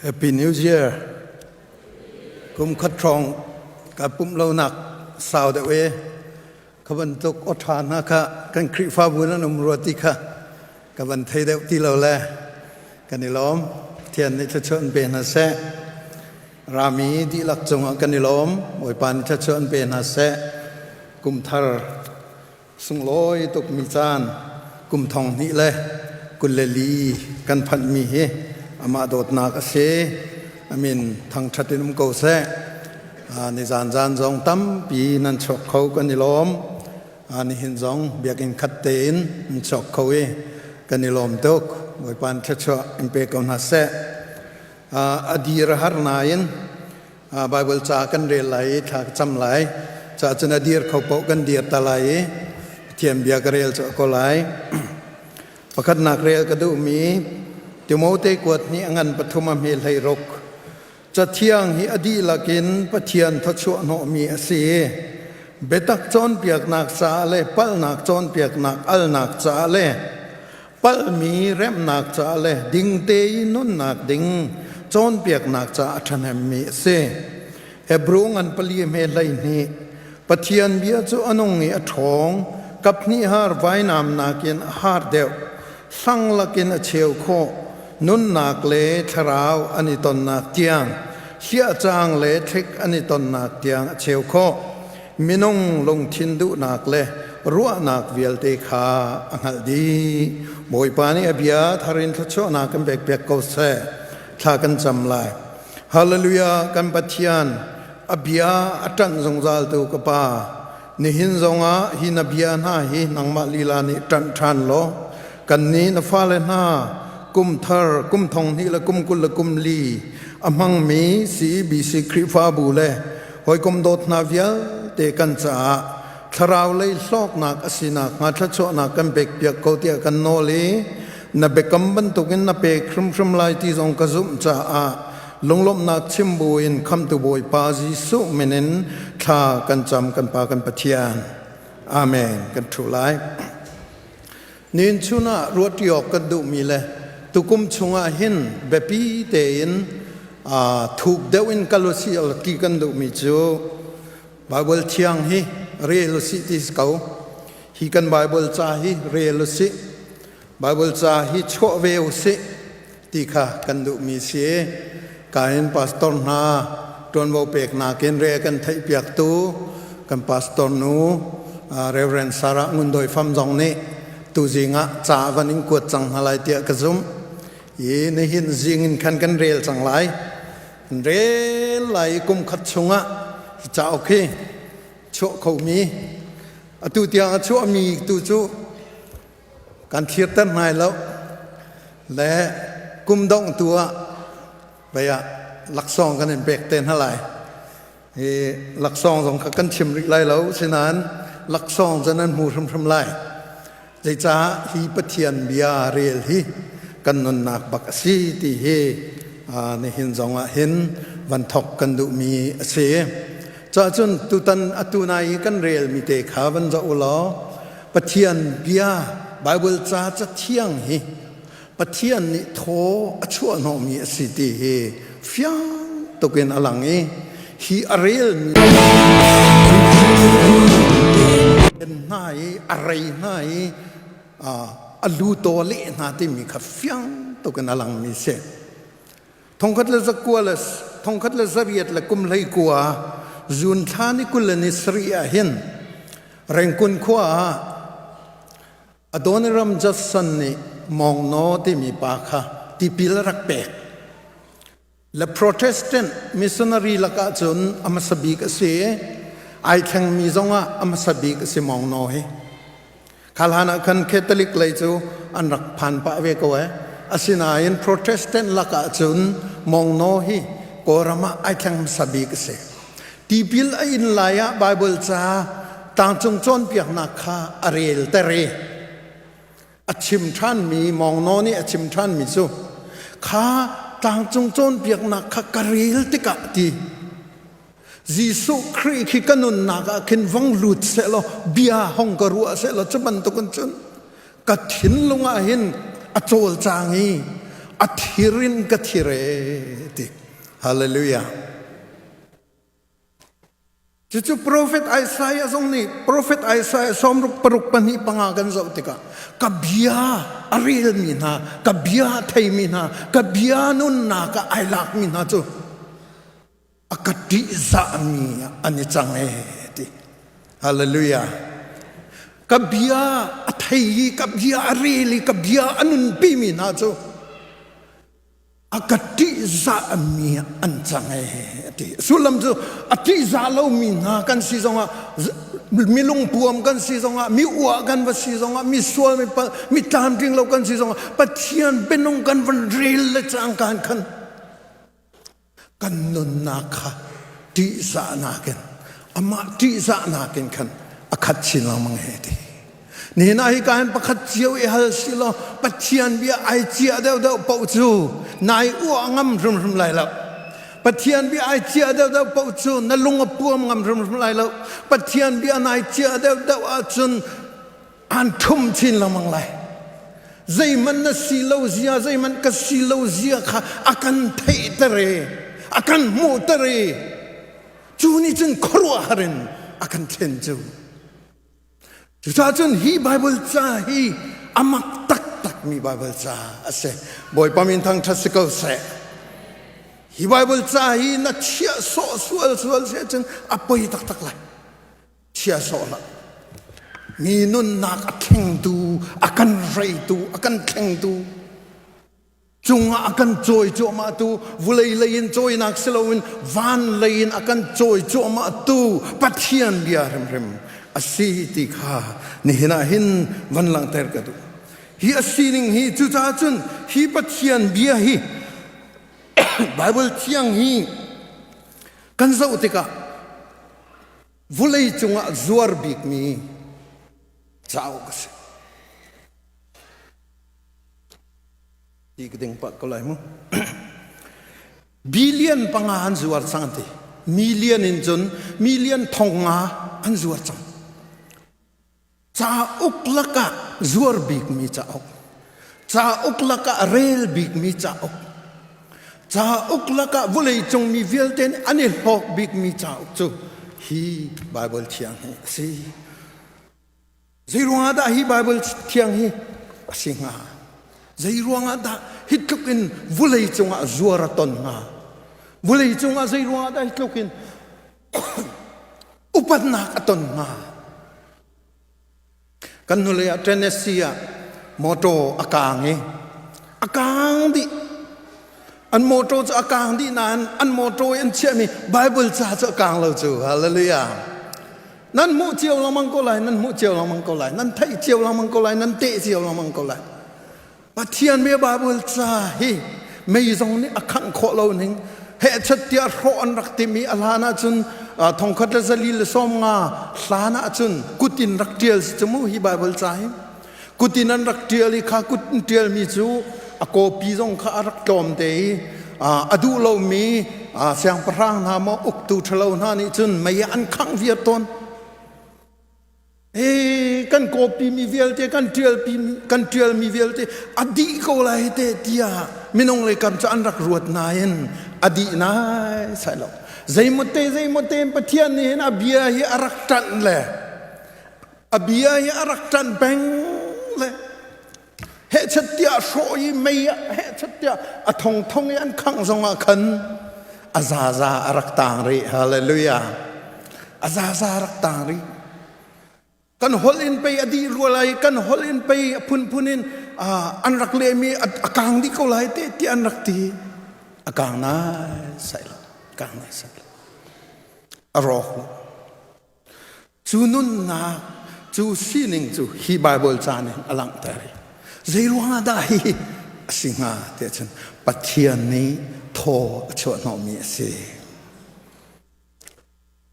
Happy New Year. Kum khat hrawng ka pumh lonak sau deuh e. Ka bantuk aw ṭha hna kha kan Khrihfabu nan um rua ti kha ka van thei deuh ti lo le kan i lawm. Pathian nih thluachuah in pe hna seh. Rami dihlak cungah kan i lawm. Bawipa nih thluachuah in pe hna seh. Kum thar Sunglawi tukmi caan kum thong hnih le 24 kan phanhmi hi amah dawtnak a si. Amin thangṭhat in um ko seh. Nizan zan zong tampi nan chuak kho kan i lawm. Nihin zong biakinn khat tein nan chuak kho i kan i lawm tuk. Bawipa nih thluachuah in pe ko hna seh. A dir a har nain Bible ca kan rel lai i thla ka cam lai. Ca cun a dir kho paoh kan dir ta lai i Pathian bia ka rel cu ko lai. Pakhatnak rel ka duhmi Timote kuat nih a ngan pathum a hme hlei ruk. Cathiang hi a dihlak in Pathian thawchuah hnawhmi a si. Biatak cawnpiaknak caah le palhnak cawnpiaknak alnak caah le palhmi remnak caah le dingte i nunnak ding cawnpiaknak caah a ṭhahnemmi a si. Hebru ngan pali hme 12 Pathian bia cu a nung i a ṭhawng, kaphnih har vainam nakin a har deuh, hlang lakin a cheu khawh, nunnak le thlarau an i tonnak tiang, hliahcaang le thlik an i tonnak tiang a cheu khawh. Minung lungthin duhnak le ruahnak vialte kha a hngalh dih. Bawipa nih a bia thar in thluachuahnak kan pekpiak ko seh. Thla kan cam lai. Hallelujah kan Pathian a bia a ṭanh zungzal tu ka Pa nihin zongah hi na bia hna hi nangmah lila nih ṭanh ṭhan law kannih na fale hna kum thar kum thong hnih le kum kul le kum li a hmangmi CBC Khrihfabu le Hawikom dawt hna vialte kan caah thlarau lei hlawknak a si nakhnga thluachuahnak kan pekpiak ko tiah kan nawl i na biakam bantukin na pek hrimhrim lai ti zong ka zumh caah lunglawmhnak chim buin khamtu Bawipa Jesuh min in thla kan cam kan Pa kan Pathian. Amen. Kan ṭhu lai. Nin chun ah ruahṭi awk kan duhmi le tukum chungah hin biapi tein thuk deuh in kal usih ti kan duhmi cu Baibal thiang hi rel usih ti si ko. Hi kan Baibal ca hi rel usih. Baibal ca hi chuah ve usih ti kha kan duhmi si. Kain pastor hna ṭuanvo peknak in re kan theihpiaktu kan pastor nu Reverend Sarah Ngun Doi Fam zong nih tuzing ah ca van in kuat cang hna lai tiah ka zumh. I nihin zing in khan kan rel cang lai. Kan rel lai i kum khat chungah hi cauk hi chuah khomi atu tiang a chuahmi tu cu kan thlirter hna lo le kum dongh tu ah vei ah laksawng kan in pek te hna lai hi laksawng zong kha kan chim rih lai lo sinain laksawng cu nan hmu hrimhrim lai zeicah hi Pathian bia rel hi kan nunnak bak a si ti hi nihin zong ah hin van thok kan duhmi a si cahcun tutan atu nai i kan relmi te kha van zoh u law Pathian bia Bible ca cathiang hi Pathian nih thaw a chuahhnawhmi a si ti hi fiang tukin a lang i hi a relmi hna i a rei hna i a lu taw leh hna timi kha fiang tukin a langmi si. Thongkhat le zakua le thongkhat le zariat le kum hlei kua June thla ni 20 le ni sarih ah hin Rengkun khua ah Adoniram Judson nih Mawngnaw timi pa kha tipil a rak pek. Le Protestant missionary lakah cun a hmasa bik a si i ai thlengmi zongah a hmasa bik a si Mawngnaw hi. Kha hlan ah khan Catholic lei cu an rak phan pah ve ko ee. Asinain Protestant lakah cun Mawngnaw hi Kawlram ah ai thleng hmasa bik a si. Tipil a in lai ah Bible ca tlangcung cawnpiaknak kha a rel ter i a chim ṭhanmi Mawngnaw nih a chim ṭhanmi cu kha tlangcung cawnpiaknak kha ka rel tikah ti Jesuh Khrih khi ka nunnak ah khin vong lut sehlaw bia hong ka ruah sehlaw cu bantukin cun ka thinlung ah hin a cawlcang i a A thir in ka thir e ti. Hallelujah. Cucu profet Isaiah zong nih profet Isaiah sawmruk paruk pahnih panga kan zoh tikah ka bia a relmi hna, ka bia a theimi hna, ka bia nunnak ah ai lakmi hna cu a ka ṭihzahmi an i cang e ti. Hallelujah. Ka bia a thei i ka bia a rel i ka bia a nunpimi hna cu a ka ṭihzahmi an cang ee a ti. Sullam cu a ṭihzah lomi hna kan si zongah mi lungpuam kan si zongah mi uah kan va si zongah mi sual mi palh mi tlamtling lo kan si zongah Pathian bianung kan van rel le cangka khan kan nunnak kha ṭihzahnak in amah ṭihzahnak in khan a khat chin lengmang he ti. Nihin ah hika hin pakhat cio i hal si law Pathian bia ai ciah deuhdeuh paoh cu nai uah ngam hrimhrim lai lo. Pathian bia ai ciah deuhdeuh paoh cu na lung a puam ngam hrimhrim lai lo. Pathian bia nai ciah deuhdeuh ahcun an ṭhum chin lengmang lai. Zeihmanh na si lo zia, zeihmanh ka si lo zia kha a kan theihter i a kan hmuhter i cu nih cun khuaruahhar in a kan thlen cu. Cucaah cun hi Baibal ca hi a mak taktakmi Baibal ca a si. Bawipa min thangṭhat si ko seh. Hi Baibal ca hi na chiah sawh sual sual si ahcun a poi taktak lai. Chia sawh hlah. Mi nunnak a thlengtu, a kan hreitu, a kan thlengtu, cungah a kan cawi cuahmah tu vulei lei in cawinak si loin van lei in a kan cawi cuahmah tu Pathian bia hrimhrim a si ti kha nihin ah hin van langhter ka duh. Hi a sining hi cucaah cun hi Pathian bia hi Bible thiang hi kan zoh tikah vulei cungah zuar bikmi cauk a si. Ti ka ding pah ko lai mu. Billion panga an zuar cang ti. Million in cun million thong nga an zuar cang. Cauk lakah zuar bikmi cauk. Cauk lakah rel bikmi cauk. Cauk lakah vawleicung mi vialte nih an i hlawk bikmi cauk cu hi Bible thiang hi a si. Zeiruangah dah hi Bible thiang hi a si hnga? Zeiruangah dah hi tluk in vulei cungah zuar a ton hnga? Vulei cungah zeiruangah dah hi tluk in upatnak a ton hnga? Kan hnulei ah Tennessee ah motor a kaang i a kaang dih. An motor cu a kaang dih nain an motor i an chiahmi Bible ca cu a kaang lo cu. Hallelujah. Nan hmuh cio lengmang ko lai, nan hmuh cio lengmang ko lai, nan theih cio lengmang ko lai, nan teh cio lengmang ko lai. Pathian bia Bible ca hi mei zong nih a khangh khawh lo ning hehchat tiah hrawh an rak timi a hlan ahcun thongkhat le zali le sawm nga hlan ahcun kut in rak ṭial si cu mu hi Bible ca hi kut in an rak ṭial i kha kut in ṭialmi cu a kawpi zong kha a rak tlawm te i a duh lomi siangpahrang hna maw uktu ṭhalo hna nih cun mei ah an khangh viar tawn. E kan kawpi mi vialte kan ṭialpi kan ṭialmi vialte a dih ko lai te tiah minung lei kam cu an rak ruat nain a dih nai sai lo. Zeimaw te zeimaw te Pathian nih hin a bia hi a rak ṭanh le a bia hi a rak ṭanh peng le hehchat tiah hrawh i mei ah hehchat tiah a thongthong i an khangh zongah khan a zaza a rak tang rih. Hallelujah. A zaza a rak tang rih. Kan holh in pei a dih rua lai, kan holh in pei a phunphun in an rak lehmi a kang dih ko lai te ti an rak ti. A kang nai sai lo, kang nai sai lo, a rawk lo. Cu nunnak, cu sining cu hi Baibal ca nih a langhter i zeiruang ah dah hi a si hnga tiah cun Pathian nih thaw a chuahhnawhmi a si.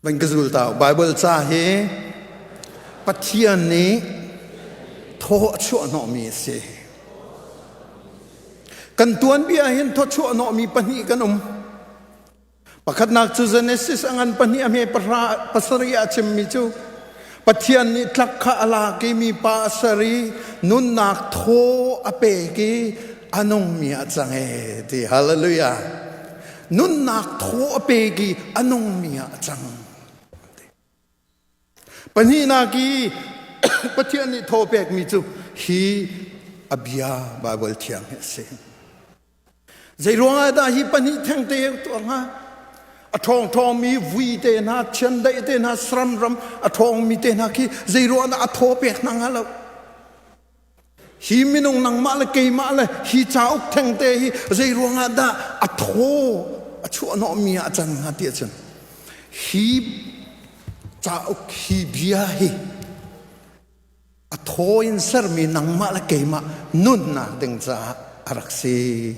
Van ka zul ta Baibal ca hi Pathian nih thaw a chuahhnawhmi a si. Kan tuanbia hin thaw chuahhnawhmi pahnih kan um. Pakhatnak cu Genesis a ngan pahnih a hme pahra pasarih ah chimmi cu Pathian nih tlak kha a lak i mipa a ser i nunnak thaw a pek i A nungmi ah cang e ti. Hallelujah. Nunnak thaw a pek i a nungmi ah a cang. Pahnihnak i Pathian nih thaw pekmi cu hi a bia Baibal thiang hi a si. Zei ruangah dah hi pahnih thengte tuah hnga? A ṭhawngṭhawngmi vui te hna, chiandeih te hna, saram ram a ṭhawngmi te hna khi zei ruangah dah a thaw pek hna hnga lo? Hi minung nangmah le keimah le hi cauk thengte hi zei ruangah dah a thaw a chuahhnawhmi ah a can hnga ti ahcun hi cauk hi bia hi a thaw in sermi nangmah le keimah nunnak ding caah a rak si.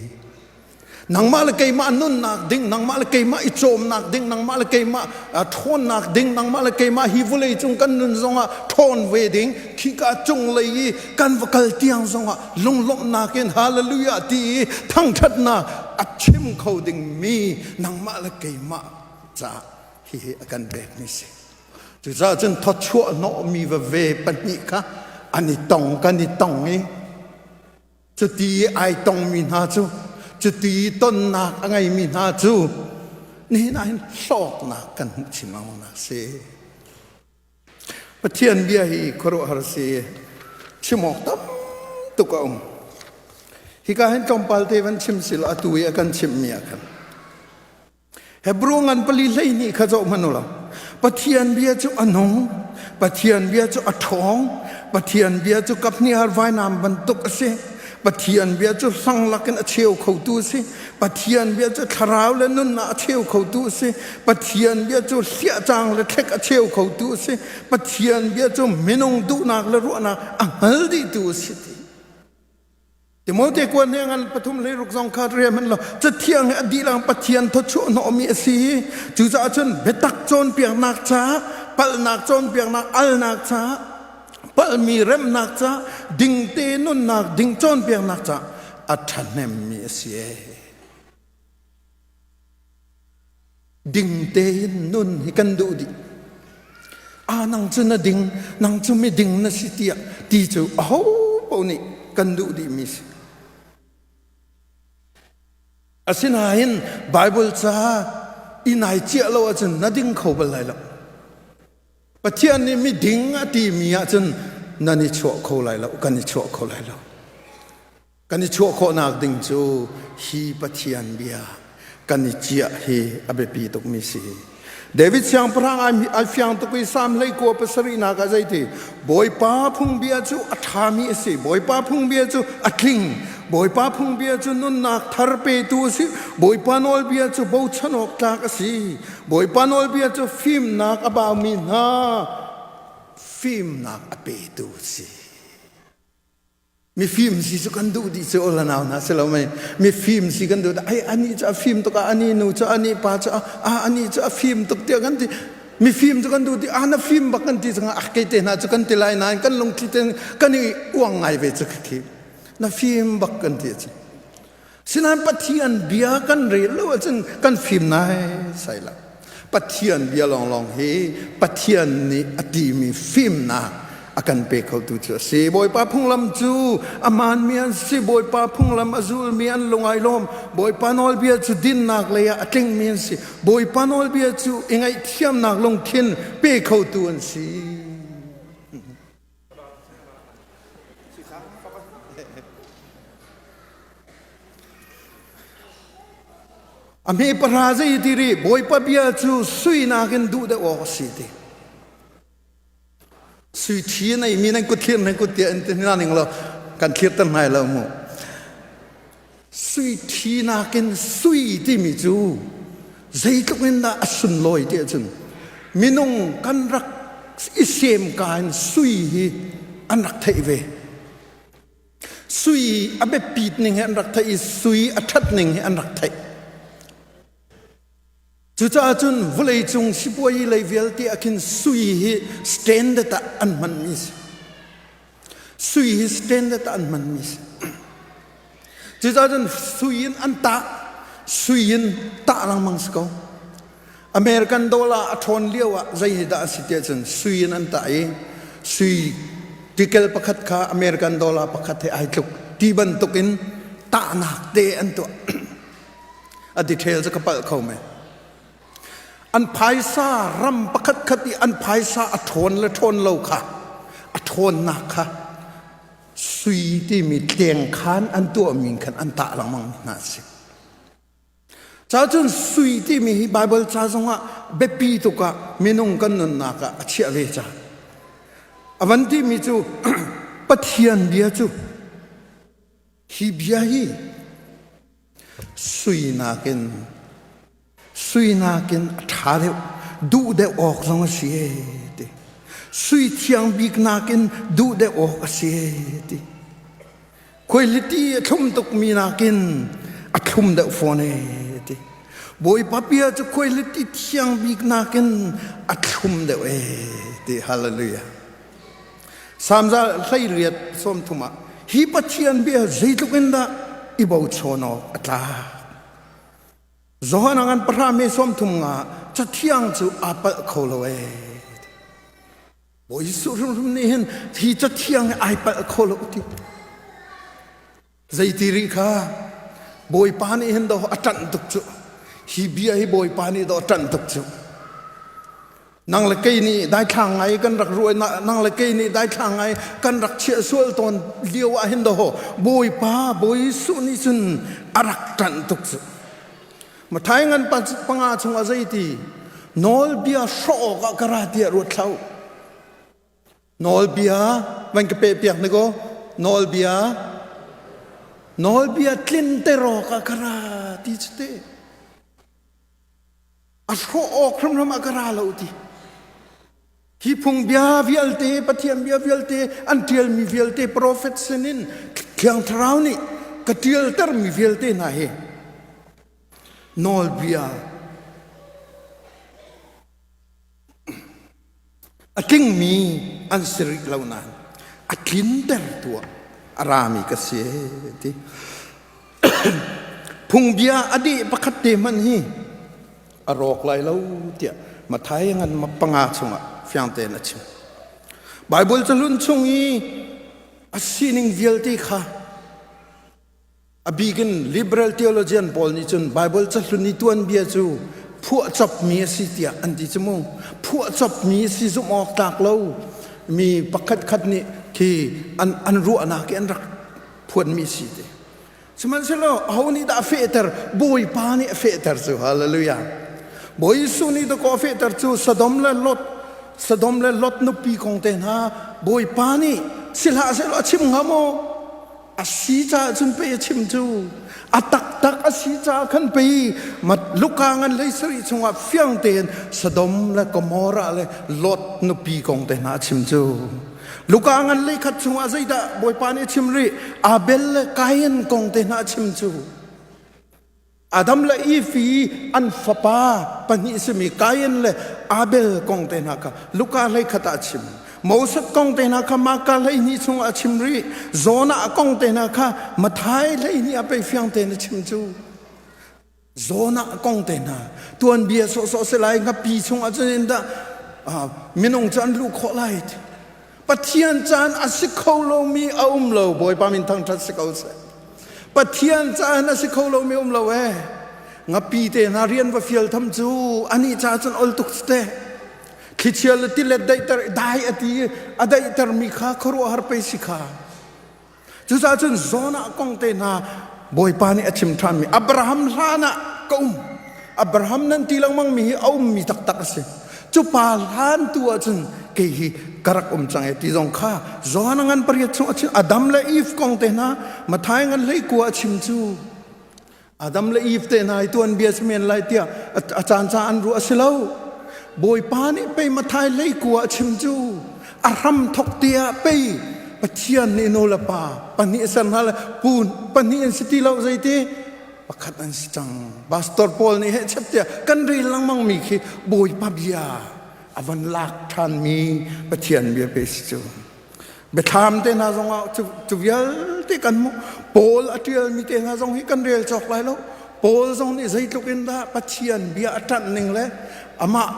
Nangmah le keimah nunnak ding, nangmah le keimah i cawmnak ding, nangmah le keimah ṭhawnnak ding, nangmah le keimah hi vawlei cung kan nun zongah ṭhawn ve ding, khika cunglei i kan va kal tiang zongah lunglawmhnak in hallelujah ti i thangṭhatnak a chim kho dingmi nangmah le keimah caah hihi a kan pekmi si. Cucaah cun thawchuah hnawhmi veve pahnih kha an i tong kan i tong i cuti i ai tongmi hna cu cuti i tonnak a ngeimi hna cu nihin ah hin hlawknak kan hmuh chin lengmang a si. Pathian bia hi khuaruahhar si chim awk tam tuk a um. Hika hin tlawmpal te van chim sila atu i a kan chimhmi ah khan Hebrew ngan pali 12 kha zoh hmanh u law Pathian bia cu a nung, Pathian bia cu a ṭhawng, Pathian bia cu kaphnih har vainam bantuk a si. Pathian bia cu hlang lakin a cheu khotu a si. Pathian bia cu thlarau le nunnak a cheu khotu a si. Pathian bia cu hliahcang le thlek a cheu khotu a si. Pathian bia cu minung duhnak le ruahnak a hngal dihtu a si ti. Timote kuan he ngan pathum hlei ruk zong kha riam hmanh lo cathiang he a dilang Pathian thawchuah hnawhmi a si cucaah cun biatak cawnpiaknak ca palhnak cawnpiaknak alnak ca palhmi remnak ca dingte nunnak ding cawnpiaknak ca a ṭhahnemmi a si Ding tein nun hi kan duh dih. Ah nang cu na ding, nang cu miding na si tiah ti cu aho paoh nih kan duh dihmi si. Asinain Bible ca i nai ciah lo ahcun na ding kho bal lai lo. Pathian nih miding a timi ahcun nan i chuah kho lai lo, kan i chuah kho lai lo. Kan i chuah khawhnak ding cu hi Pathian bia kan i ciah hi a biapi tukmi si. David siangpahrang ai fiang tuk i Salm 19 pasarihnak ah zeiti Bawipa phungbia cu a ṭhami a si Bawipa phungbia cu a tling Bawipa phungbia cu nunnak thar petu a si Bawipa nawlbia cu bochan awk tlak a si Bawipa nawlbia cu fimnak a baumi hna fimnak a petu a si. Mifim si cu kan duh dih cu la nau hna si lo mei mifim si kan duh ai ani cu a fim tuk ah ani nu cu ani pa cu ah ani cu a fim tuk tiah kan ti mifim cu kan duh ti ah na fim bak kan ti cang ah kei te hna cu kan ti lai nain kan lungthli ten kan i uang ngai ve cu khi na fim bak kan ti cu Sinain Pathian bia kan rel lo ahcun kan fim nai sai lo. Pathian bia lawnglawng hi Pathian nih a timi fimnak a kan pe khotu cu a si. Bawipa phunglam cu a hmaanmi an si. Bawipa phunglam a zulmi an lung ai lawm. Bawipa nawlbia cu dinnak lei ah a tlingmi an si. Bawipa nawlbia cu i ngaihthiamnak lungthin pe khotu an si. A hme pahra zei ti ri Bawipa bia cu sui nakin duh deuh awk a si ti. Sui ṭhi nei mi nan kut thlir nan kut tiah in ti hna ning law kan thlirter hnai lo mu. Sui ṭhi nakin sui timi cu zeitluk in dah a sunlawi ti ahcun minung kan rak i semka in sui hi an rak theih ve. Sui a biapit ning hi an rak theih i sui a ṭhat ning hi an rak theih. Cucaah cun vawleicung sipuayi lei vialte ah khin sui hi standard ah an hmanmi si. Sui hi standard ah an hmanmi si. Cucaah cun sui in an tah, sui in tah lengmang si ko. American dollar a ṭhawn lio ah zei hi dah a si tiah cun sui in an tah i sui tikel pakhat kha American dollar pakhat he ai tluk ti bantuk in. Tahnak te an tuah. A detail cu ka palh kho men. An phaisa ram pakhat khat i an phaisa a ṭhawn le ṭhawn lo kha a ṭhawnnak kha sui timi tlengkhan an tuahmi khan an tah lengmang hna a si. Cacun sui timi hi Baibal ca zongah biapi tuk ah minung kan nunnak ah a chiah ve ca. A van timi cu Pathian bia cu hi bia hi sui nakin sui nakin a ṭha deuh duh deuh awk zong a si ee ti. Sui thiang bik nakin duh deuh awk a si ee ti. Khuailiti a thlum tukmi nakin a thlum deuh fawn ee ti. Bawipa bia cu khuailiti thiang bik nakin a thlum deuh ee ti. Hallelujah. Salm 18 30 ah hi Pathian bia zeitluk in dah i bochan awk a tlak. Johan ngan pahra me 30 nga cathiang cu aa palh kho lo ee. Bawi Jesuh hrimhrim nih hin hi cathiang hi ai palh kho lo ti. Zeiti rih kha Bawipa nih hin do a ṭanh tuk cu. Hi bia hi Bawipa nih do a ṭanh tuk cu. Nang le kei nih daithlang ngai kan rak ruai nang le kei nih daithlang ngai kan rak chiah sual tawn lio ah hin do Bawipa Bawi Jesuh nih cun a rak ṭanh tuk cu. Mathai ngan panga chung ah zeiti nawlbia hrawh awkah ka ra tiah ruat hlah u. Nawlbia van ka peh piak ni ko. Nawlbia nawlbia tlinter awkah ka ra ti cu te. A hrawh awk hrimhrim ah ka ra lo ti. Hi phungbia vialte, Pathian bia vialte, an ṭialmi vialte, profet sinin Thiang Thlarau nih ka ṭialtermi vialte hna hi nawlbia a tlingmi an si rih lo nain a tlinter tuah a rami ka si ti. Phungbia a deh pakhat te hmanh hi a rawk lai lo tiah Matthai ngan panga chungah fiang tein a chim. Baibal cahlun chung i a sining vialte kha a bik in liberal theologian pawl nih cun Baibal cahlun i tuanbia cu phuahcopmi a si tiah an ti cu mu. Phuahcopmi a si zumh awk tlak lo mi pakhat khat nih khi an, an ruahnak i an rak phuanmi si ti. Sihmanhsehlaw aho nih dah a fehter? Bawipa nih a fehter cu. Hallelujah. Bawi Jesuh nih dakaw a fehter cu Sodom le Lot Sodom le Lot nupi kong te hna Bawipa nih si hlah sehlaw a chim hnga maw? A si caah cun pei a chim cu. A taktak a si caah khan pei Luka ngan hlei sarih chungah fiang tein Sodom le Gomorrah le Lot nupi kong te hna a chim cu. Luka ngan leikhat chungah zeidah Bawipa nih a chim rih? Abel le Kain kong te hna a chim cu. Adam le Eve i an fapa pahnih simi Kain le Abel kong te hna kha Luka hleikhat ah a chim. Moses kong te hna kha Marka 12 chungah a chim rih. Jonah kong te hna kha Matthai 12 ah pei fiang tein a chim cu. Jonah kong te hna tuanbia sawhsawh si lai ngapi chungah cun in dah minung cu an luh khawh lai Pathian caan a si kho lomi a um lo Bawipa min thangṭhat si ko seh Pathian caan a si kho lomi um lo ee ngapi te hna rian va fial tham cu anih ca cun ol tuk te thlichia le tilet daihter dai a ti a daihtermi kha khuaruahhar pei si kha Cucaah cun Jonah kong te hna Bawipa nih a chim ṭhanmi Abraham hlan ah ka um. Abraham nan ti lengmang mi hi a ummi taktak a si. Cu pa hlan tu ah cun kei hi ka rak um cang e ti zong kha Jonah ngan pariat chung a chim Adam le Eve kong te hna Matthai ngan 19 a chim cu Adam le Eve te hna hi tuanbia si men lai tiah a caan ca an ruah a si lo. Bawipa nih pei Matthai 19 a chim cu a hram thok te ah pei Pathian nih nu le pa pahnih a ser hna le pun pahnih an si ti lo zeiti pakhat an si cang. Pastor Paul nih heh chep tiah kan rel lengmang mi khi Bawipa bia a van lak ṭhanmi Pathian bia pe si cu. Biathlam te hna zongah cu vialte kan hmuh. Paul a ṭialmi te hna zong hi kan rel cawk lai lo. Paul zong nih zeitluk in dah Pathian bia a ṭanh ning le amah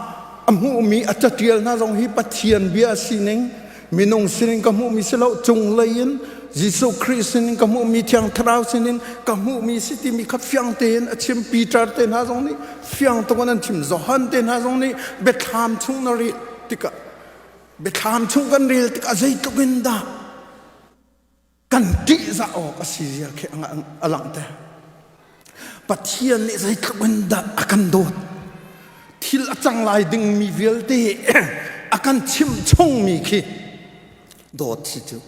a hmuhmi a caṭial hna zong hi Pathian bia a sining minung sining ka hmuhmi si lo cunglei in Jesuh Khrih sinin ka hmuhmi Thiang Thlarau sinin ka hmuhmi si timi kha fiang tein a chim. Peter te hna zong nih fiang tuk in an chim. Johan te hna zong nih biathlam chung na rel tikah biathlam chung kan rel tikah zeitluk in dah kan ṭihzah awk a si zia khi a langhter. Pathian nih zeitluk in dah a kan dawt. Thil a cang lai dingmi vialte a kan chimh chungmi khi dawt si cu.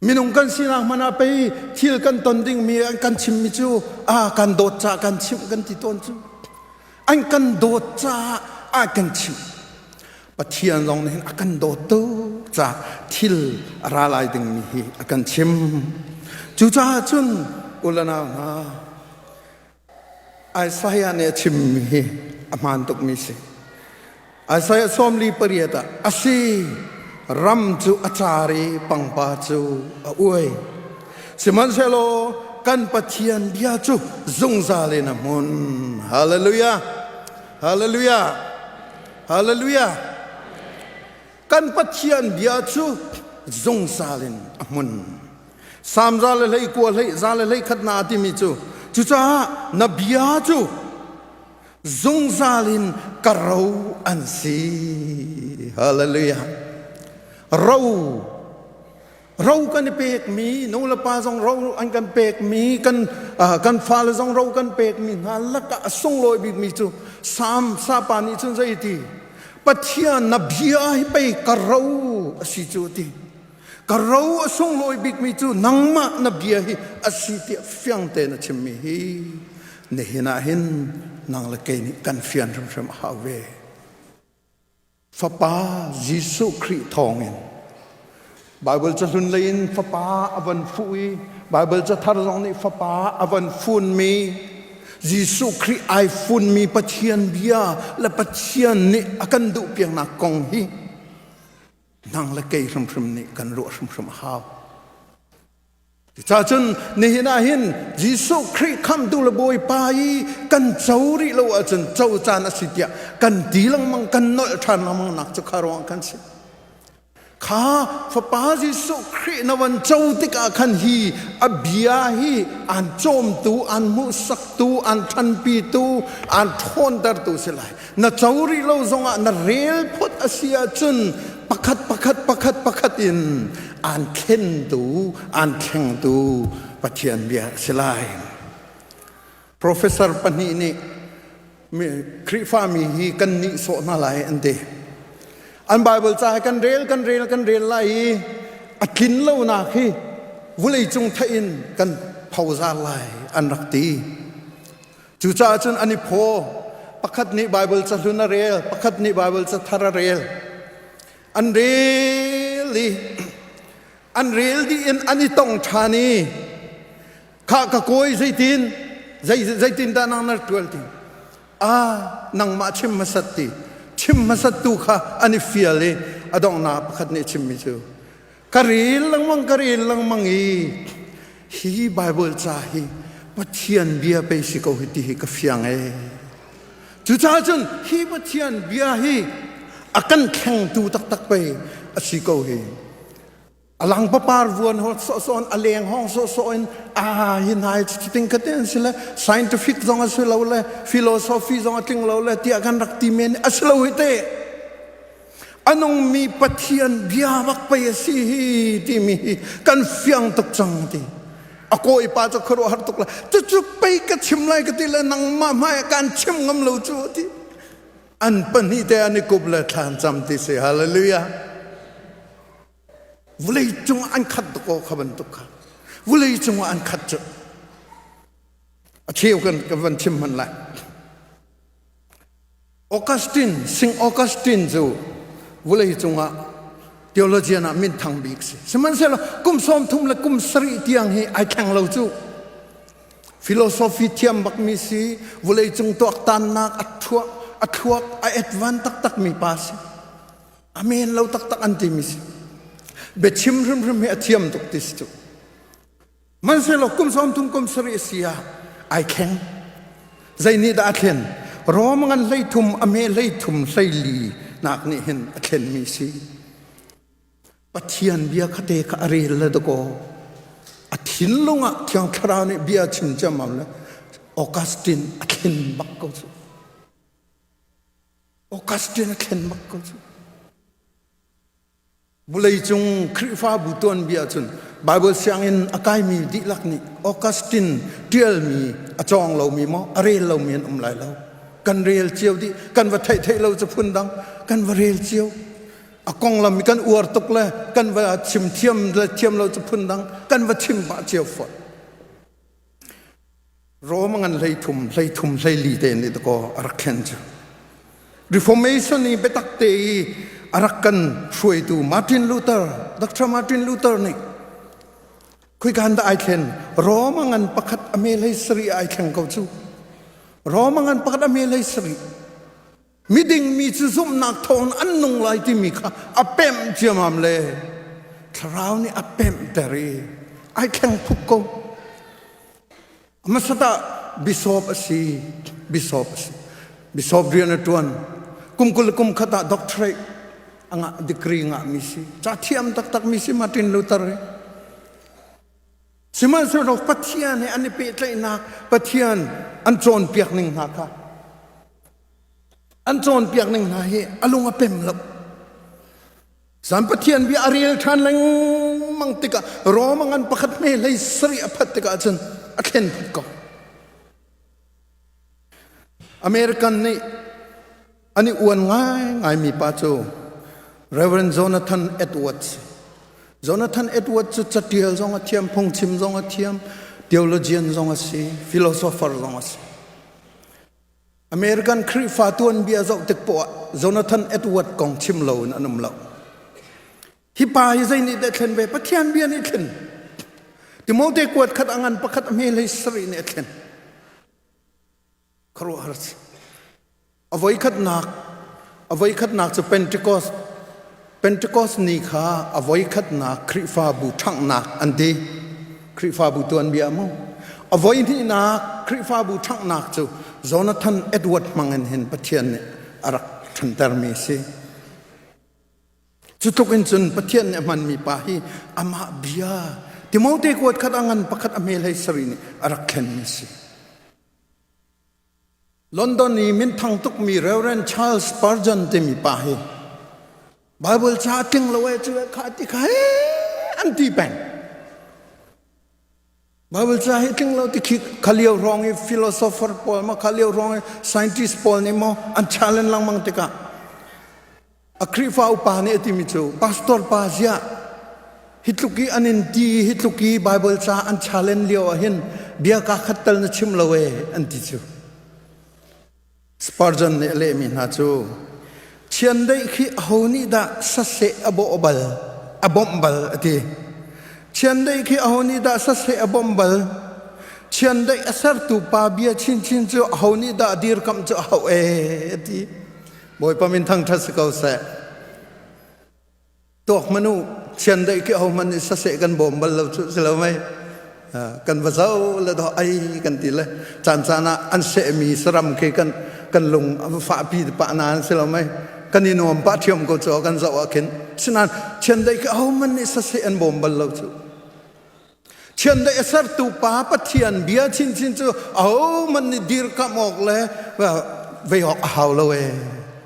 Minung kan sinak hmanh ah pei thil kan ton dingmi an kan chimmi cu a kan dawt caah kan chimh kan ti tawn cu. An kan dawt caah a kan chimh. Pathian zong nih hin a kan dawt tuk caah thil a ra lai dingmi hi a kan chim. Cucaah cun u le nau hna Isaiah nih a chimmi hi a hmaan tukmi si. Isaiah 48 ah a si ram cu a car i pangpa cu a uai. Sihmanhsehlaw kan Pathian bia cu zungzal in a hmun. Hallelujah! Hallelujah! Hallelujah! Kan Pathian bia cu zungzal in a hmun. Salm za le hlei kua hlei za le hlei khat na timi cu cucaah na bia cu zungzal in ka ro an si. Hallelujah. Ro ro kan i pekmi nu le pa zong ro an kan pekmi kan kan fale zong ro kan pekmi hna lakah a sunglawi bikmi cu Salm sapa nih cun zei ti Pathian na bia hi pei ka ro a si cu ti. Ka ro a sunglawi bikmi cu nangmah na bia hi a si tiah fiang tein a chimmi hi nihin ah hin nang le kei nih kan fian hrimhrim a hau ve. Fapa Jesuh Khrih thawngin Baibal cahlun lei in fapa a van fuh i Baibal cathar zong nih fapa a van funmi Jesuh Khrih ai funmi Pathian bia le Pathian nih a kan duhpiaknak kong hi nang le kei hrimhrim nih kan ruah hrimhrim a hau. Cucaah cun nihin ah hin Jesuh Khrih khamhtu le Bawipa i kan co rih lo ahcun co caan a si tiah kan ti lengmang kan nolh ṭhan lengmang nak cu kha ruang kan si. Kha Fapa Jesuh Khrih na van co tikah khan hi a bia hi aan cawmtu, aan hmuhsaktu, aan ṭhanpitu, aan ṭhawntertu si lai. Na co rih lo zongah na rel phot a si ahcun pakhat pakhat pakhat pakhat in aan thlentu, aan thlengtu Pathian bia a si lai. Professor pahnih nih Khrihfami hi kan nihsawh hna lai an ti. An Bible ca hi kan rel kan rel kan rel lai i a tlin lonak hi vuleicung theih in kan phozar lai an rak ti. Cucaah cun an i phaw. Pakhat nih Bible cahlun a rel, pakhat nih Bible cathar a rel. An rel i an rel dih in an i tong ṭhan i Khah ka kawi zeitin zei zeitin dah nang na ṭual ti ah nangmah chim hmasat ti chim hmasat tu kha an i fial i a donghnak pakhat nih chimmi cu ka rel lengmang ka rel lengmang i hi Bible ca hi Pathian bia pei si ko hi ti hi ka fiang ee cucaah cun hi Pathian bia hi a kan thlengtu taktak pei a si ko hi A lang papar vuan hol sawhsawh in a leng hong sawhsawh in a hi nai ting kha te an si le scientific zong a si lo le philosophy zong a tling lo le tiah kan rak ti men a si lo hi te a nungmi Pathian bia bak pei a si hi timi hi kan fiang tuk cang ti a kawi pa cu khuaruah har tuk la cucu pei ka chim lai ka ti le nangmah hmai ah kan chim ngam lo cu ti an pahnih te an i kup le thlan cam ti si hallelujah Vawlei cungah an khat tuk aw kha bantuk kha. Vawlei cungah an khat cu. A cheu kan ka van chim hman lai. Augustine, Sing Augustine cu vawlei cungah theologian ah minthang bik si. Sihmanhsehlaw kum 30 le kum sarih tiang hi ai thleng lo cu. Philosophy thiam bakmi si, vawlei cung tuaktannak a thuak, a thluak a advan taktak mi pa si. A men lo taktak an timi si. Biachim hrimhrim hi a thiam tuk ti si cu. Hmanhsehlaw kum 30 kum sarih si ah ai thleng. Zei nih dah a thlen? Rom ngan 13 a me 13 hleili nak nih hin a thlenmi si. Pathian bia kha te kha a rel le dakaw a thinlung ah Thiang Thlarau nih bia chim ciammam le Augustine a thlen bak ko cu. Augustine a thlen bak ko cu. Vawleicung Khrihfabu tuanbia cun Bible sianginn a kaimi dihlak nih Augustine ṭialmi a cawng lomi maw a rel lomi an um lai lo. Kan rel cio dih. Kan va theih theih lo cu phun dang. Kan va rel cio. A konglam kan uar tuk le kan va chim thiam le thiam lo cu phun dang. Kan va chim pah cio fawn. Rom ngan 13 13 14 te nih dakaw a rak thlen cu. Reformation i biatak te i a rak kan hruaitu Martin Luther, Dr. Martin Luther nih khuikan dah ai thlen? Roma ngan pakhat a me hlei sarih ai thleng ko cu. Roma ngan pakhat a me hlei sarih. Miding mi cu zumhnak thawng an nung lai timi kha a pemh ciamam le thlarau nih a pemhter i ai thleng phup ko. Hmasat ah bishop a si, bishop a si. Bishop rian a ṭuan. Kum 20 kum khat ah doctorate a ngah degree ngah mi si. Ca thiam taktak mi si Martin Luther hi. Sihmanhsehlaw Pathian he an i pehtlaihnak, Pathian an cawnpiak ning hna kha An cawnpiak ning hna hi a lung a pem lo. Zan Pathian bia a rel ṭhan lengmang tikah Rome ngan pakhat hme hlei sarih a phat tikah cun a thlen phut ko. American nih an i uan ngaingaimi pa cu Reverend Jonathan Edwards. Jonathan Edwards cu catial zong a thiam, phungchim zong a thiam, theologian zong a si, philosopher zong a si. American Khrihfa tuanbia zoh tik poah Jonathan Edward kong chim lo in an um lo. Hi pa hi zei nih dah thlen ve? Pathian bia nih thlen. Timote kuat khat a ngan pakhat a hme hlei sarih nih a thlen. Khuaruahhar si. A voikhatnak a voikhatnak cu Pentecost Pentecost ni kha a voikhatnak Khrihfabu ṭhanghnak an ti. Khrihfabu tuanbia mu. A voihnihnak Khrihfabu ṭhanghnak cu Jonathan Edward hmangin hin Pathian nih a rak ṭhantermi a si. Cu tluk in cun Pathian nih a hmanmi pa hi amah bia Timote kuat khat a ngan pakhat a hme hlei sarih nih a rak thlenmi a si. London i minthang tukmi Reverend Charles Spurgeon timi pa hi Bible ca tling lo e cu kha ti kha he an ti peng. Bible ca hi tling lo ti khi kha lio hrawng i philosopher pawl ma kha lio hrawng i scientist pawl nih maw an challenge lengmang tikah A Khrihfa upa nih a timi cu pastor pa ziah hi tluk i an in ti hi tluk i Bible ca an challenge lio ah hin bia ka khat tal na chim lo e an ti cu. Spurgeon nih a lehmi hna cu chiandeih khi aho nih dah saseh a bawh bal a bawmh bal a ti. Chiandeih khi aho nih dah saseh a bawmh bal chiandeih a sertu pa bia chinchin cu aho nih dah dirkamh cu a hauh e a ti. Bawipa min thangṭhat si ko seh. Tuak hmanh u, chiandeih khi ahohmanh nih saseh kan bawm bal lo cu si lo mei. Kan va zo le do ai kan ti le caan caan ah an sehmi saram khi kan kan lung a va fahpi pah na si lo mei. Kan i nuam pah ṭhiam ko cu kan zoh ah khin. Sinain chiandeih khi ahohmanh nih saseh an bawm bal lo cu. Chiandeih a sertu pa Pathian bia chinchin cu ahohmanh nih dirkamh awk le vei awk a hau lo ee.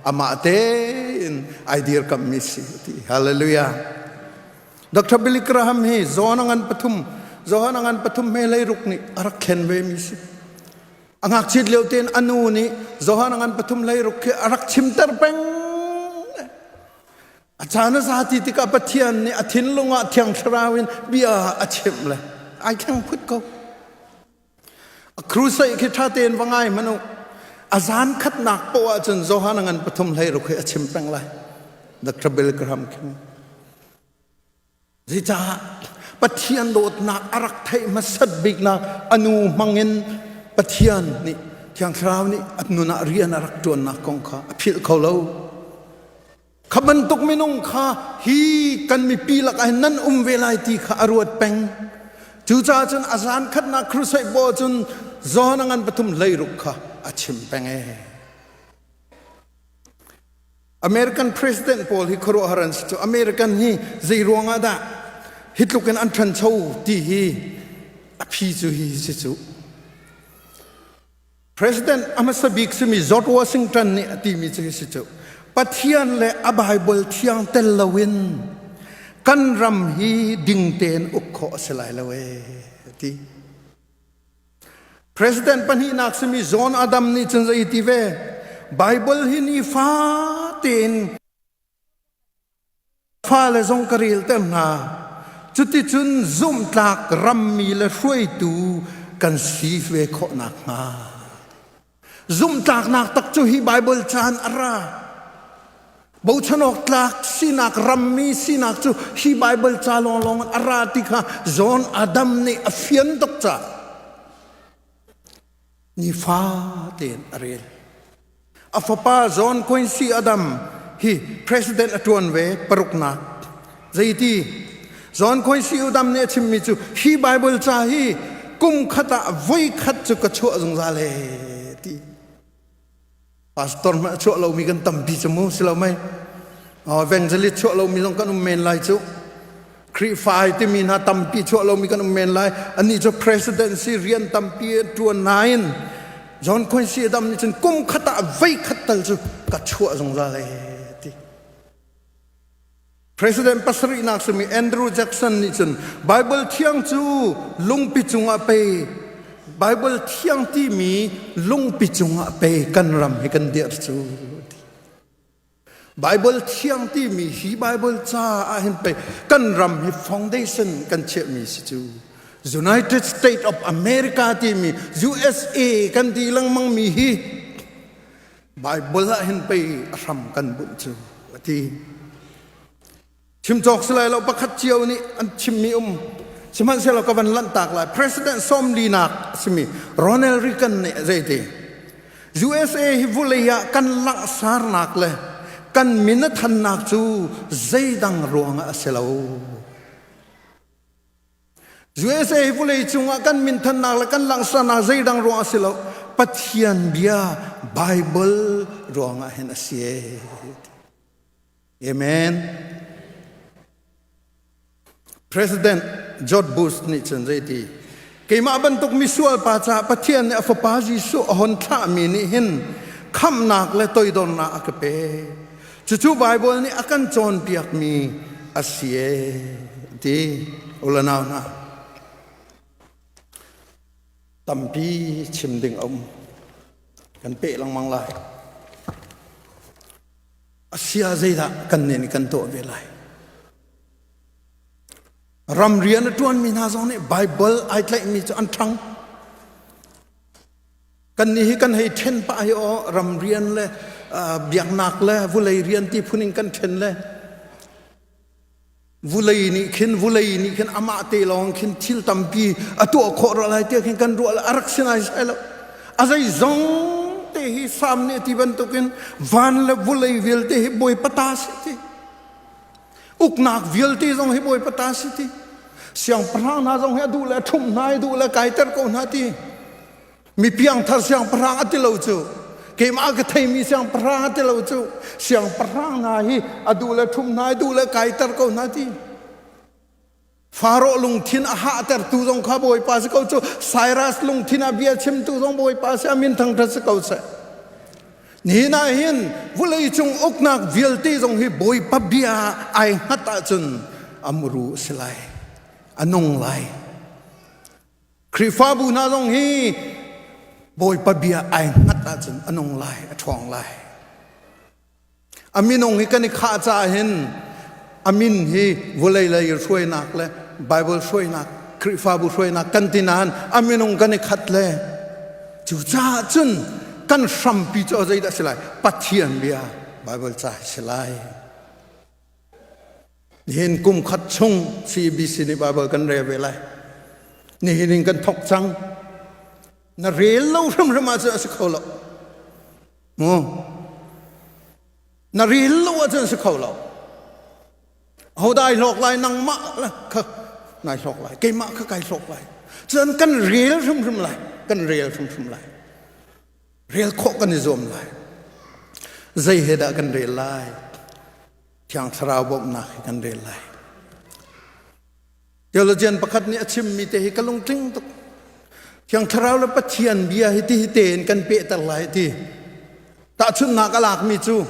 Amah tein ai dirkamhmi si ti. Hallelujah. Dr. Billy Graham hi John a ngan pathum Johan a ngan pathum he leiruk nih a rak thlen ve mi si. A ngakchiat lio tein a nu nih Johan a ngan pathum leiruk khi a rak chimter peng. A caan a za ti tikah Pathian nih a thinlung ah Thiang Thlarau in bia a chimh le ai thleng phut ko. A crusade khi ṭha tein va ngai hmanh u. A zan khatnak poah ahcun Johan a ngan pathum hlei ruk hi a chim peng lai. Dr. Bill Graham khi. Zeicah Pathian dawtnak a rak theih hmasat biknak a nu hmangin Pathian nih Thiang Thlarau nih a nun ah rian a rak ṭuannak kong kha a philh kho lo. Kha bantuk minung kha hi kan mipi lakah hin nan um ve lai ti kha a ruat peng. Cucaah cun a zan khatnak crusade pawl cun John a ngan pathum hleiruk kha a chim peng ee. American president pawl hi khuaruahhar an si cu. American hi zei ruangah dah hi tluk in an ṭhancho ti hi a phi cu hi si cu. President a hmasa bik simi George Washington nih a timi cu hi si cu. Pathian le a Bible thiang tel loin kan ram hi ding tein uk khawh a si lai lo ee ti. President pahnihnak simi John Adam nih cun zei ti ve Bible hi nifa tein fale zong ka rel ter hna cuticun zumhtlak rammi le hruaitu kan si ve khawh nakhnga zumhtlaknak tak cu hi Bible caan a ra Bochan awk tlak sinak rammi sinak cu hi Baibal ca lawnglawng in a ra ti kha John Adam nih a fian tuk caah nifa tein a rel. A fapa John Quincy Adam hi president a ṭuan ve paruknak. Zeiti? John Quincy Adam nih a chimmi cu hi Baibal ca hi kum khat ah voi khat cu ka chuah zungzal ee ti. Pastor hmanh a chuah lomi kan tampi cu mu si lo mei. Evangelist chuah lomi zong kan um men lai cu. Khrihfa ai timi hna tampi chuah lomi kan um men lai. Anih cu presidency rian tampi ṭuan nain John Quincy Adam nih cun kum khat ah vei khat tal cu ka chuah zungzal ee ti. President pasarihnak simi Andrew Jackson nih cun Bible thiang cu lungpi cungah pei Bible thiang timi lungpi cungah pei kan ram hi kan dirh cu. Bible thiang timi hi Bible ca ah hin pei kan ram hi foundation kan chiahmi si cu. United States of America timi USA kan ti lengmang mi hi Baibal ah hin pei a hram kan bunh cu a ti. Chim cawk si lai lo pakhat cio nih an chimmi um sihmanhsehlaw ka van lanhtak lai President sawmlinak a simi Ronald Reagan nih zeiti USA hi vulei ah kan langhsarnak le kan min a thannak cu zeidang ruangah a si lo. USA hi vawlei cungah kan minthannak le kan langhsarnak zeidang ruang a si lo. Pathian bia Bible ruangah hin a si. Amen. President George Bush nih cun zeiti keimah bantuk misual pa caah Pathian nih a fapa Jesuh a hon thlahmi nih hin khamhnak le toidornak a ka pek. Cucu Baibal nih a kan cawnpiakmi a si ee ti ulanau hna. Tampi chim ding a um. Kan peh lengmang lai. Asia zeidah kan nih kan tuah ve lai. Ram rian a ṭuanmi hna zong nih Baibal ai tlaihmi cu an ṭhang. Kannih hi kan hei ṭhen pah hi aw ram rian le biaknak le vulei rian ti phun in kan ṭhen le vulei nih khin vulei nih khin amah te lawng khin thil tampi a tuah khawh rua lai tiah khin kan ruah le a rak si nai sai lo a zeizong te hi sam nih ti bantukin van le vulei vialte hi bawipa ta si ti Uknak vialte zong hi Bawipa ta si ti. Siangpahrang hna zong hi a duh le a ṭhumh hna i duh le kaiter ko hna ti. Mi piangthar siangpahrang a ti lo cu. Keimah ka theimi siangpahrang a ti lo cu. Siangpahrang hna hi a duh le ṭhumh hna i duh le kaiter ko hna ti. Faro lungthin a hahtertu zong kha Bawipa si ko cu Cyrus lungthin ah bia chimtu zong Bawipa si a min thangṭhat si ko seh. Nihin ah hin vawlei cung uknak vialte zong hi Bawipa bia ai hngat ahcun a muru a si lai, a nung lai. Khrihfabu hna zong hi Bawipa bia ai hngat ahcun a nung lai, a ṭhawng lai. A minung hi kan i khah caah hin a min hi vawlei lei hruainak le Bible hruainak, Khrihfabu hruainak kan ti nain a minung kan i khat le cucaah cun kan hrampi cu zeidah si lai? Pathian bia Bible ca hi si lai. Nihin kum khat chung CBC nih Bible kan rel ve lai. Nihin in kan thok cang. Na rel lo hrimhrim ahcun a si kho lo. Mu. Na ril lo ahcun si kho lo. Hodah ai hlawk lai nangmah kha nai hlawk lai keimah kha kai hlawk lai. Cun kan rel hrimhrim lai. Kan rel hrimhrim lai. Rel khawh kan i zuam lai. Zei he dah kan rel lai? Thiang Thlarau bawmhnak he kan rel lai. Theologian pakhat nih a chimmi te hi ka lungtling tuk. Thiang Thlarau le Pathian bia hi ti hi tein kan pehter lai ti. Tahchunhnak a lakmi cu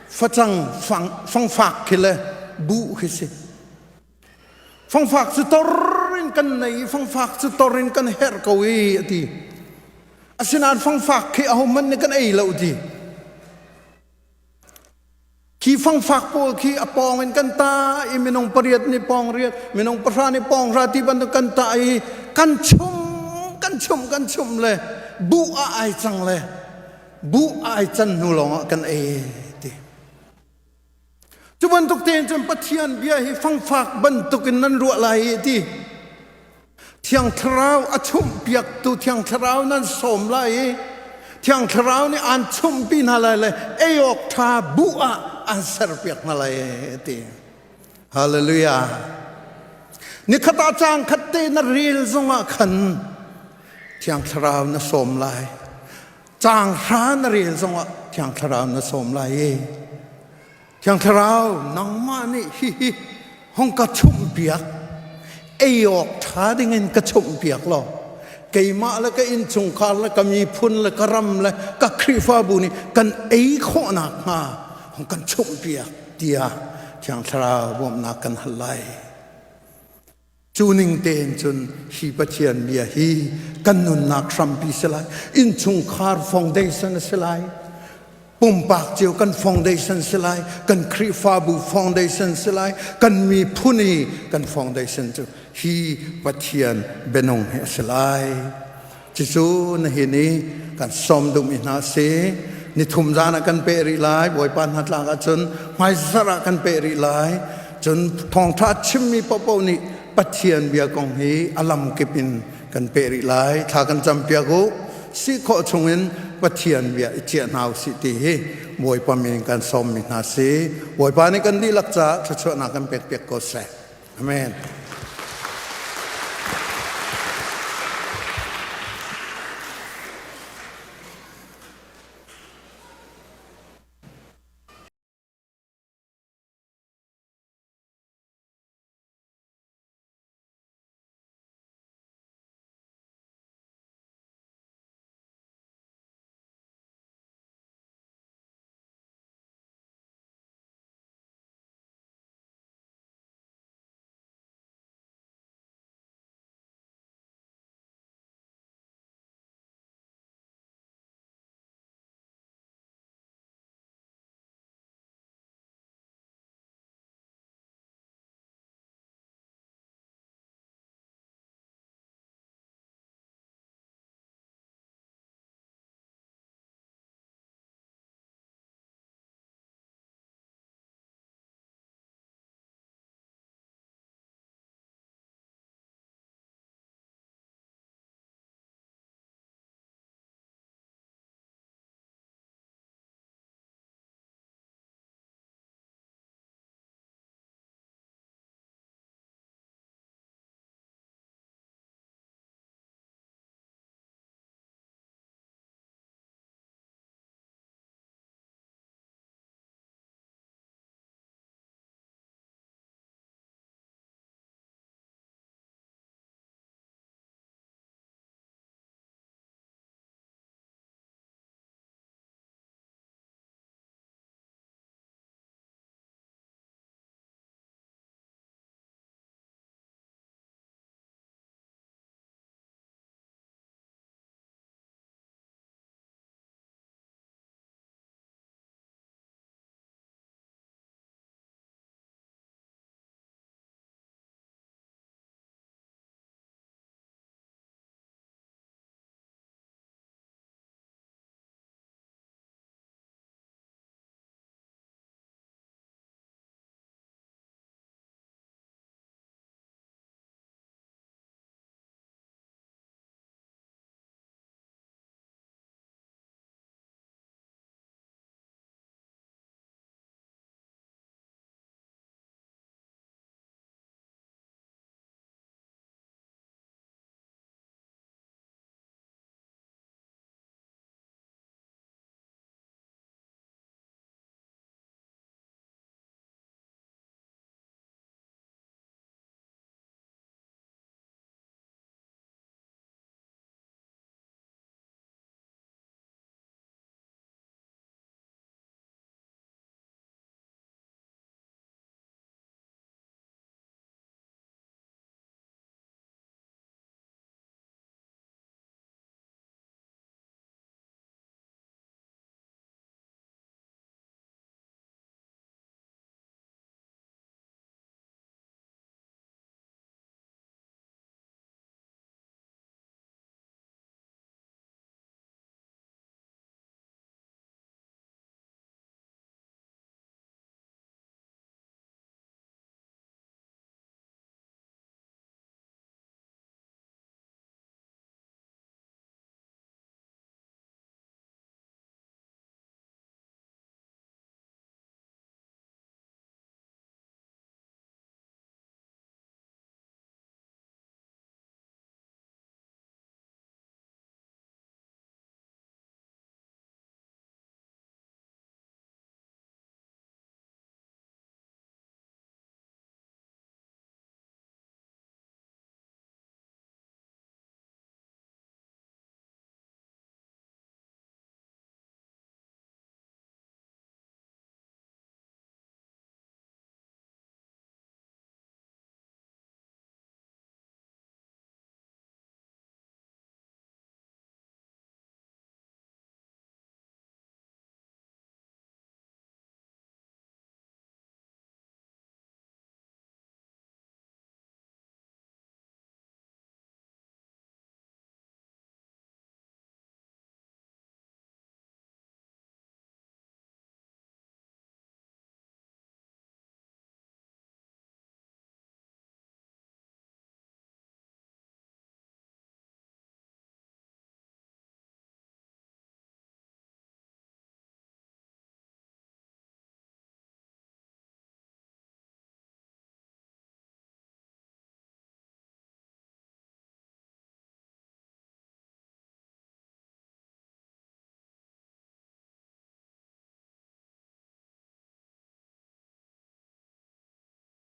facang fang, fangfak khi le buh khi si. Fangfak cu tor in kan nei i fangfak cu tor in kan herh ko i a ti. Asinain fangfak khi ahohmanh nih kan ei lo ti. Khi fangfak pawl khi a pawng in kan ta i minung pariat nih pawng riat, minung pahra nih pawng hra ti bantuk kan ta i kan chum kan chum kan chum le buh ah ai cang le buh ah ai can hnu lawngah kan ei ti. Cu bantuk tein cun Pathian bia hi fangfak bantukin nan ruah lai i ti. Thiang Thlarau a chumhpiaktu Thiang Thlarau nan sawm lai i Thiang Thlarau nih aan chumhpi hna lai le ei awk ṭha buh ah aan serpiak hna lai ti. Hallelujah. Nikhat ah caang khat te na rel zongah khan Thiang Thlarau na sawm lai. Caang hra na rel zongah Thiang Thlarau na sawm lai i Thiang Thlarau nangmah nih hihi hong ka chumhpiak ei awk ṭha dingin ka chumhpiak law keimah le ka innchungkhar le ka miphun le ka ram le ka Khrihfabu nih kan ei khawh nakhnga hong kan chumhpiak tiah Thiang Thlarau bawmhnak kan hal lai. Cu ning tein cun hi Pathian bia hi kan nunnak hrampi si lai. Innchungkhar foundation a si lai. Pumpak cio kan foundation si lai. Kan Khrihfabu foundation si lai. Kan miphun i kan foundation cu hi Pathian bianung hi a si lai. Cucu nihin i kan sawm duhmi hna a si. Nithum zan ah kan peh rih lai. Bawipa hnatlak ahcun hmaizarh ah kan peh rih lai. Cun thawngṭha chimmi paohpaoh nih Pathian bia kong hi a lamkip in kan peh rih lai. Thla kan campiak u. Si khawh chungin Pathian bia i ciah hna usih ti hi Bawipa min kan sawmmi hna si. Bawipa nih kan dihlak caah thluachuahnak kan pekpiak ko seh. Amen.